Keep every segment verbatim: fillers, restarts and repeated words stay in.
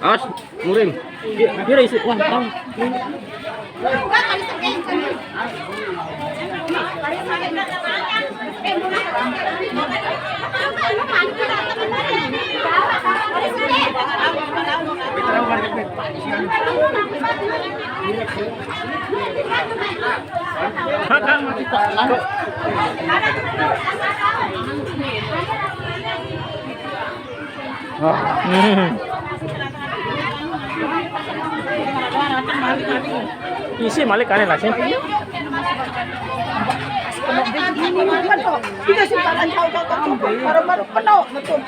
Awas, muring. Kira isi, wah, tahu. Hmm. Isi malik aneh lah sih. Kita simpan jauh-jauh, baru-baru penuh, betul.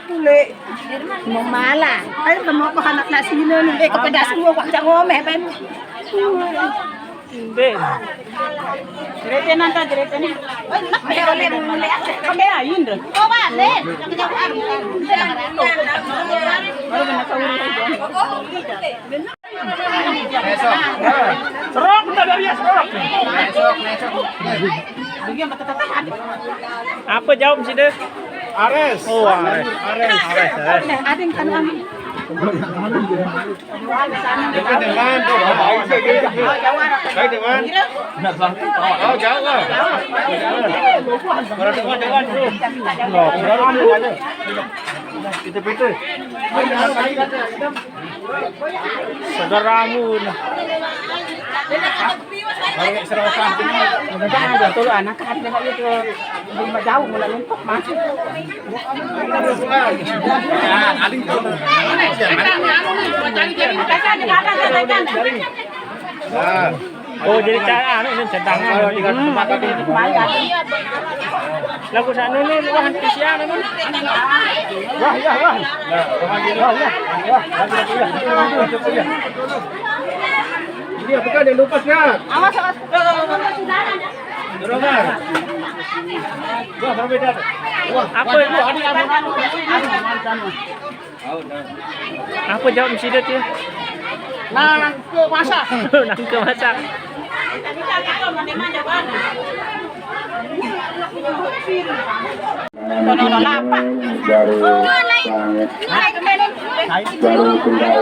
Boleh. Mau malah. Ayo, mau ke anak nak sini nih. Eh, kepedas gua, kok jangan ngomeh, Ben. Be. Cerita nanti, cerita nih. Oh, enak ya, boleh, boleh. Kami lain deh. Oh, boleh. Baru kena kau. Serok, udah dari ya, serok. Apa jawab sih deh? Ares. Oh, Ares. Ares. Ares, Ares. Ada yang kanan. Itu dengan tuh. Saya dengan. Oh, jauh lah. Kalau dengan, dengan tuh. Itu, itu. Saudaramu. Kalau serokan. Betul, anak kan itu. Jauh mulai untuk masuk. Oh, jadi cara anu ini centangan. Hmm. Lagu sana ini luahan pisian ini. Wah, ya, wah. Wah, ya, wah. Ini apa kan yang lupas ya? Awas, awas. Dorong, Bang. Wah, berbeda. Wah, apa itu? Apa jawab mesti dia tu? Nangke masak. Nangke masak. Dari langit, dari kendali.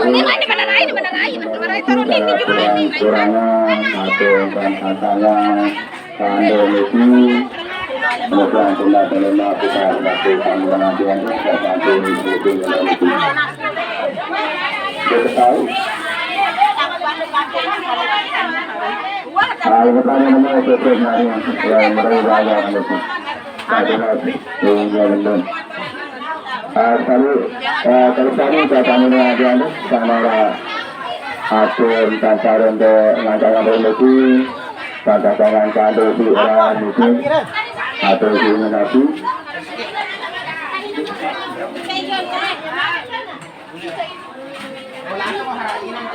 Ini mana lain, mana lain, mana lain, taruh di, di, di, di. Kurangan atau tantangan. Kandung itu, mudah-mudahan kita dapat kami menantikan dan bantu itu. Kita tahu. Kalau bertanya nama itu, yang mereka itu. Ada lagi, yang jalan. Ah, kalau, ah, kalau kami, saya kami menantikan sama orang. Atur tantaran de ngangkang rembeki, tantangan kado di orang itu, atur di menapi.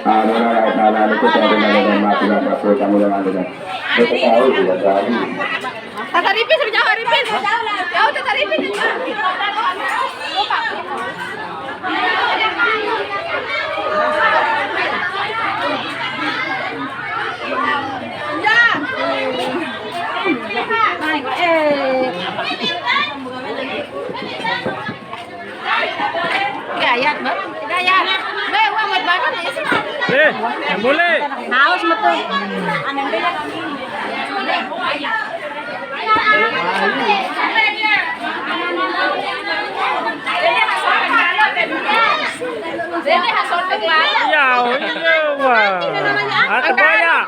Amuna sana itu tantangan dengan mati dan satu kamu dengan dengan. Kita tahu juga tadi. Tata Ripin, suruh jauh Ripin. Jauh Tata Ripin. Gaya, Bang. Gaya. Be, uang buat badan ya sih. Eh, yang boleh. Haus betul. Ya, oh iya, wah. Ah, tebaya.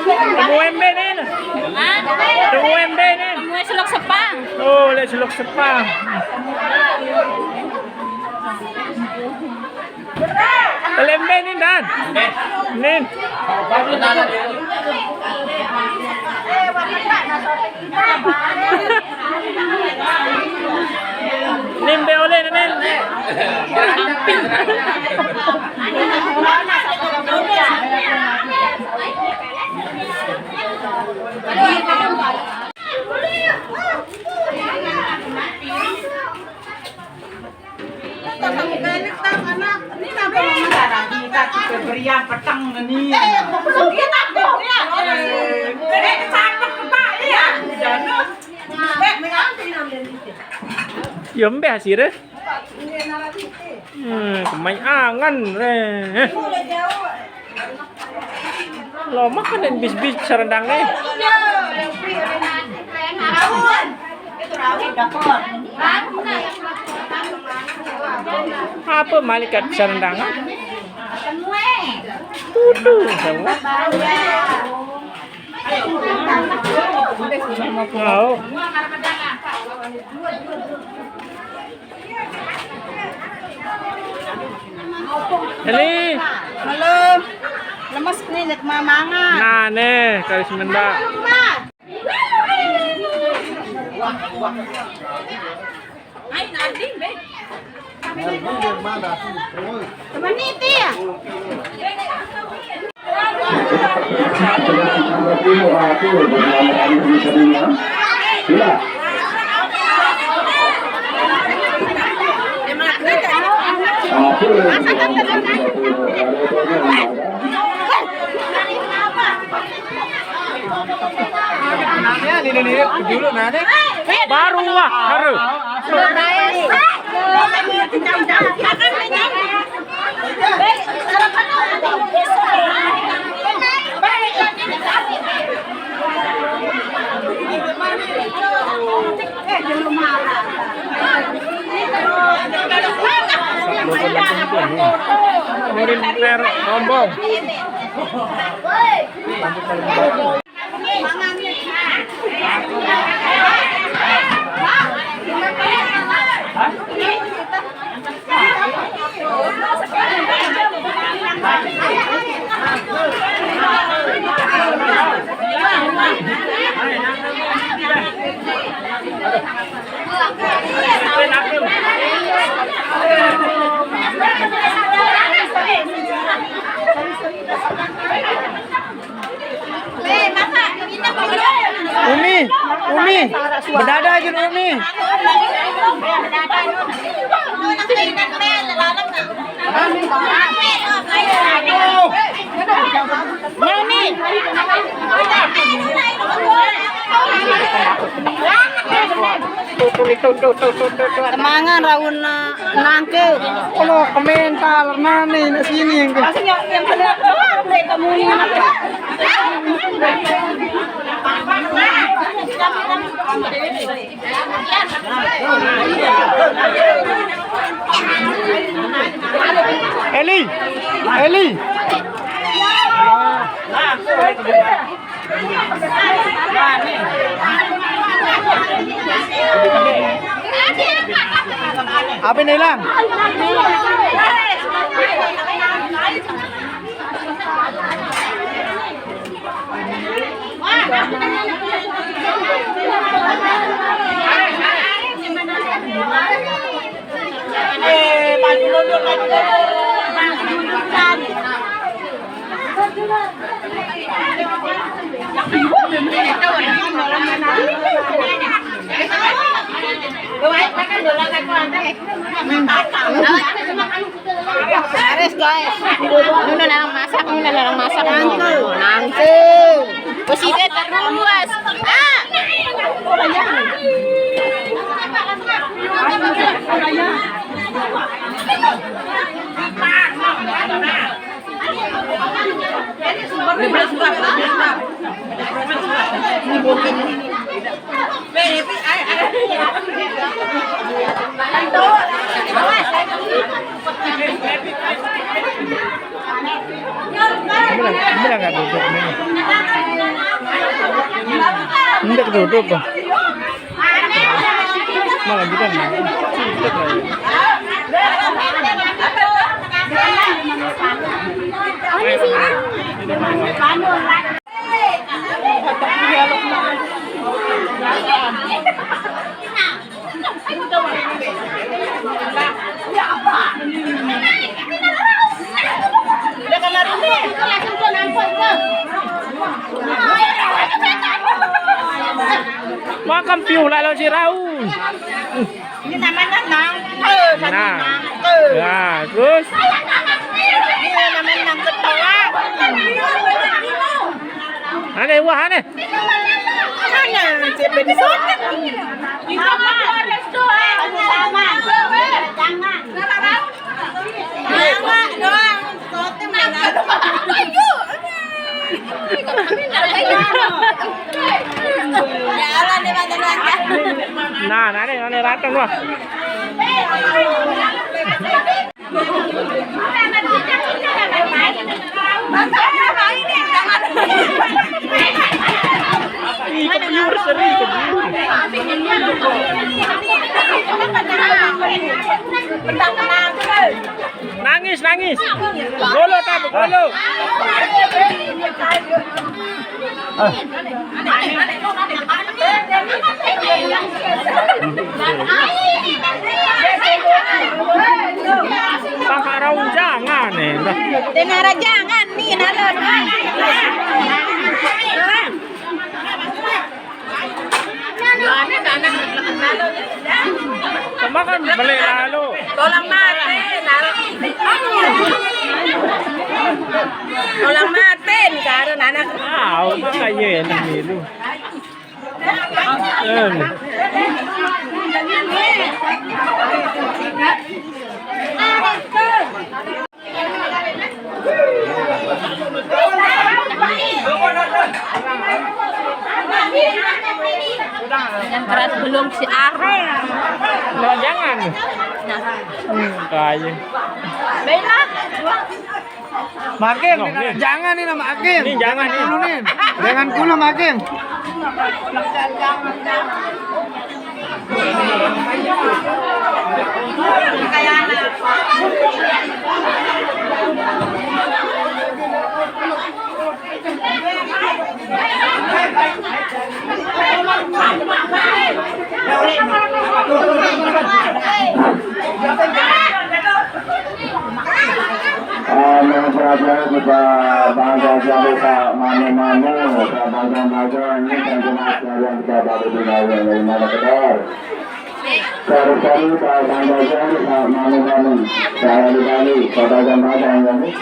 Temu embe ni. Temu embe ni. Temu selok sepang. Oh, lek selok sepang. Lek embe ni, Dan. Nin. Nin be oleh, Nin. Ini kenapa mama darah kita, kita berian petang ini? Eh, kita berian. Eh, eh, capek kebalik ya. Jangan. Eh, mengantuk. Ya, mbeh hasilnya. Hmm, kemai angan, eh. Lo makan dan bis-bis serendangnya. Apa malaikat serendangnya? Tuduh, sama. Mau. Eli. Belum. Lemes nih, lihat mamangan. Nah, nih, kali semenda. Teman itu ya? Baru wah, baru. Murid rombong. Umi, Umi, bedada aja Umi. Temangan raun, eh, nangke. Kalau komentar mana ini sini yang ke. Masih yang, yang benar. Kamu ini. Eli, Eli. Apa ini hilang? Beres, guys. Nuna narang masak, nuna narang masak. Nangke. Nangke. Terus ide terus. Ah. Ini lah, ini lah nggak duduk nih. Nggak duduk, Bang. Malah bukan. Cepet lah ya. Makan piu lalu si Raul. Ini namanya nangke, nah. Nangke. Nah, terus? Ini namanya nangke toa. Aneh, wah, aneh. Aneh, siapa di sana? Kita mau resto, eh. Sama. Jangan. Jangan doang. Nah, nah, nih, nih, rata gua. Ih, kebuyur, seri, kebuyur. Nangis, nangis. Golo, tak, golo. Paharau jangan nih. Denara jangan nih, nara. Cuma kan beli lalu. Tolong mati, nara. Tolong mati, nara, anak. Ah, makanya enak gitu. Em. Yang keras belum si Are. Nah, jangan. Nah. Hmm, kaya. Bella. Makin, no, nih. Jangan nih nama Akin. Ini jangan nih. Kuno nih. Jangan kuno Makin. Anu, perhatian kita bangga jauh, Pak Manu-Manu, Pak Bajang-Bajang, ini kan cuma sekalian kita baru di bawah dari mana kedar. Sorry-sorry, Pak Bajang-Bajang, Pak Manu-Manu, saya di Bali, Pak Bajang-Bajang, ya, nih.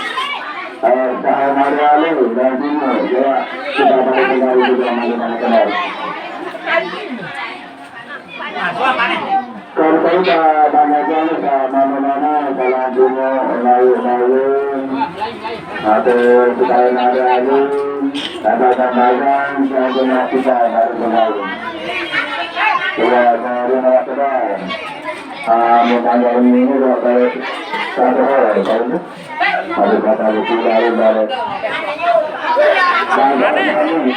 Eh, Pak Marialu, dan Bimo, ya, kita baru kembali juga mana-mana kenal. Sorry-sorry, Pak Bajang-Bajang, Pak Manu-Manu, Pak Bimo, lalu-lalu. Ada Pak Marialu, Pak Bajang-Bajang, saya punya kita baru kembali. Iya, saya punya kita. Ah, mau tanya ini, udah balik satu hal, tahu? Ada kata lu tinggal balik. Bandar Namu.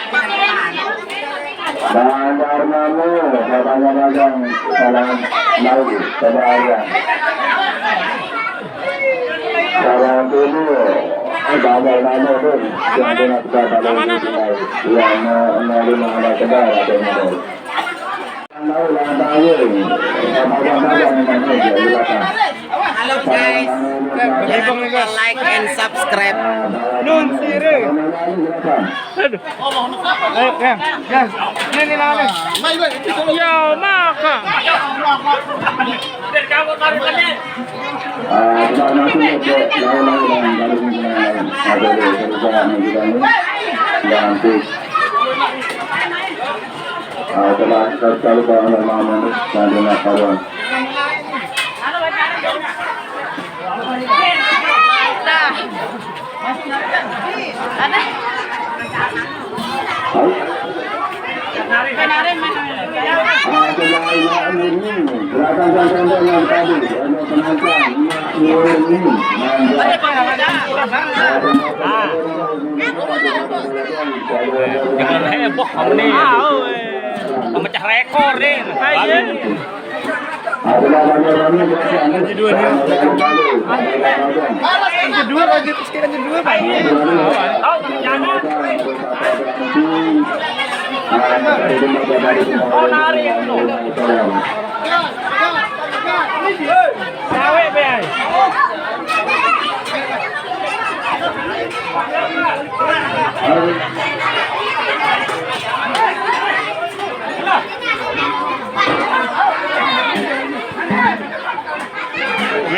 Bandar Namu, katanya dagang salam laut, coba aja. Salam dulu. Bandar Namu, Bun. Yang dengar kita salam dulu. Yang mau, mau lima ada kenal, ada yang mau. Halo guys, jangan lupa like and subscribe. Nun sire. Aduh. Ayo, ya, ya. Ini, ini, ini. Ya, maka. Ah, coba, coba, coba, coba, coba, coba. Ada. Ah, coba, coba, ini. Gerakan contoh yang tadi, ada penonton. Ini, ini. Jangan heboh kamu nih. Mau mecah rekor nih. Yang kedua lagi, terus kayak yang kedua, Pak. Oh, narik. Cawe, Bang. Ya,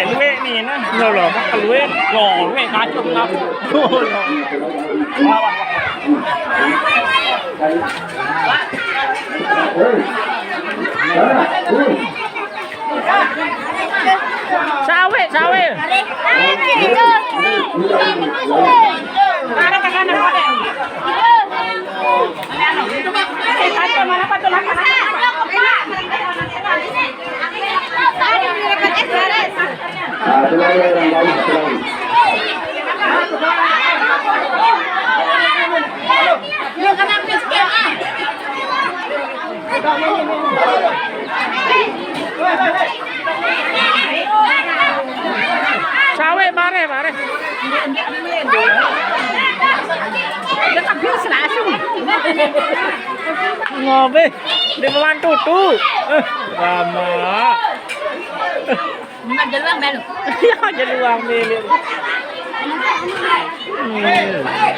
luwek ni nah, lho, lho, luwek, lho, luwek kacung ngap. Lho, lho. Sawe, sawe. Sawe mare, mare. Ngopi di Paman Tutu. Eh, lama. Enggak jeluang melu. Ya, jeluang melu. Hmm.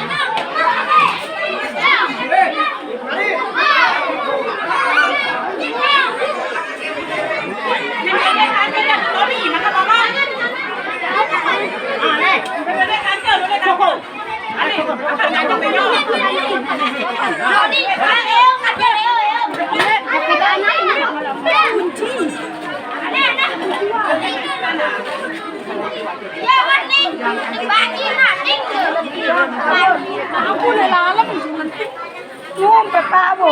Ngumpet, Pak, Bu.